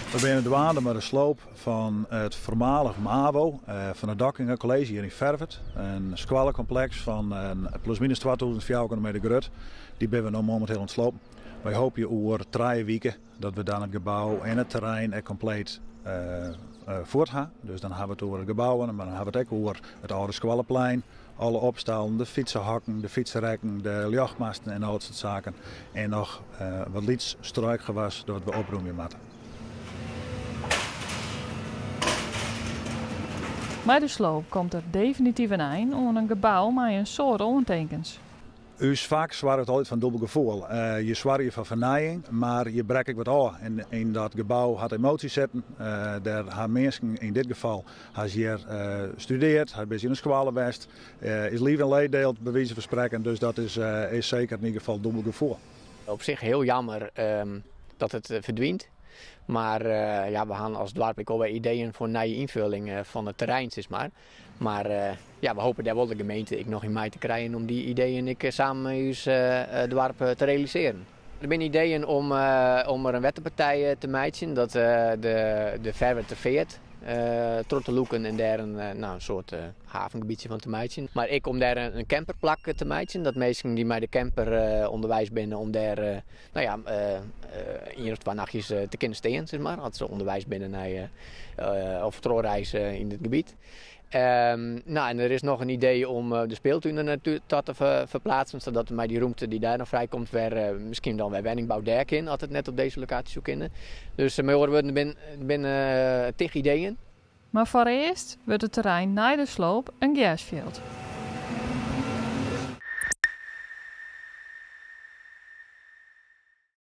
We binne dwaande mei de sloop fan it foarmalich MAVO fan it Dockinga College hjir yn Ferwert. In skoallekompleks fan plus-minus 2000 fjouwerkante meter grut. Dy binne we no mominteel oan it slopen. Wy hoopje oer trije wike dat we dan it gebou en it terrein ek kompleet fuort ha. Dus dan ha we it oer it gebouwen, mar dan ha we it ek oer it âlde skoalleplein, alle opstallen, de fytsehokken, de fytserekken, de ljochtmasten en al dat soart saken. En noch wat lyts struikgewas dat we oprûmje moatte. Mei de sloop komt der definityf in ein oan in gebou mei in soad oantinkens. Us fak soarget altyd foar in dûbel gefoel. Je soargje foar fernijing, mar je brekke ek wat ôf. En yn dat gebou hat emoasje sitten. Dêr ha minsken, yn dit gefal, ha se hjir studeard, ha by yn de skoalle west, is lief en leed deeld, by wize fan sprekken. Dus dat is seker yn ieder gefal dûbel gefoel. Op sich hiel jammer dat it ferdwynt. Mar ja, we ha as doarp ek al wer ideeën foar nije ynfulling fan it terrein, sis mar. Mar ja, we hoopje dêr wol de gemeente ek noch yn mei te krijen om dy ideeën ek samen mei ús doarp te realisearjen. Der binne ideeën om om der in wetterpartij te meitsjen, dat de de Ferwerter Feart troch te lûken en dêr in no, in soart havengebietsje fan te meitsjen. Mar ek om dêr in camperplak te meitsjen, dat minsken dy't mei de camper ûnderweis binne om dêr no ja, ien of twa nachtjes te kinnen stean, sis mar, as se ûnderweis binne nei of trochreis yn it gebiet. No, en der is noch in idee om de speeltún der naartoe ta te ferplaatsen, sadat mei dy rûmte dy't dêr noch frijkomt wer miskien dan wer wenningbou dêr kin, as it net op dizze lokaasje soe kinne. Dus mei oare wurden, der binne tig ideeën. Mar foarearst wurdt it terrein nei de sloop in gersfjild.